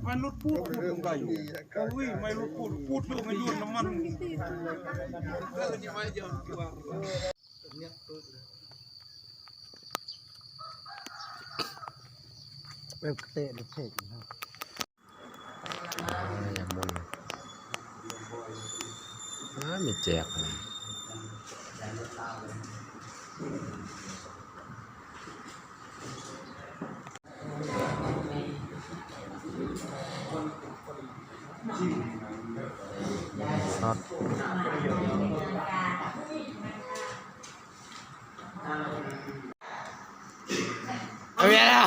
ມັນຫຼຸດປູດ ປູດໄດ້ຢູ່. ໂອ້ຍ ມັນຫຼຸດປູດ ປູດຢູ່ ມັນຢູ່ນ້ຳມັນ. ແບບເຕະເພກນະ. ອ່າ ຢາກມົນ ອ່າ ມີແຈກ. ເອົາແມ່ນແລ້ວ.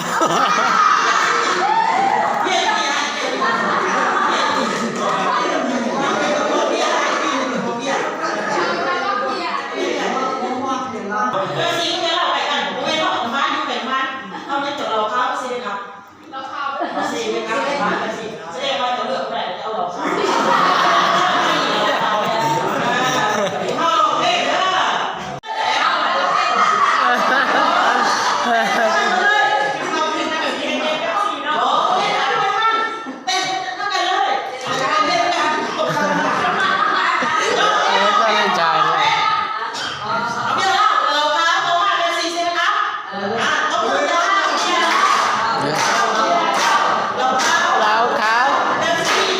ເຫຼົ້າຂາວ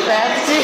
ເປັບຊີ.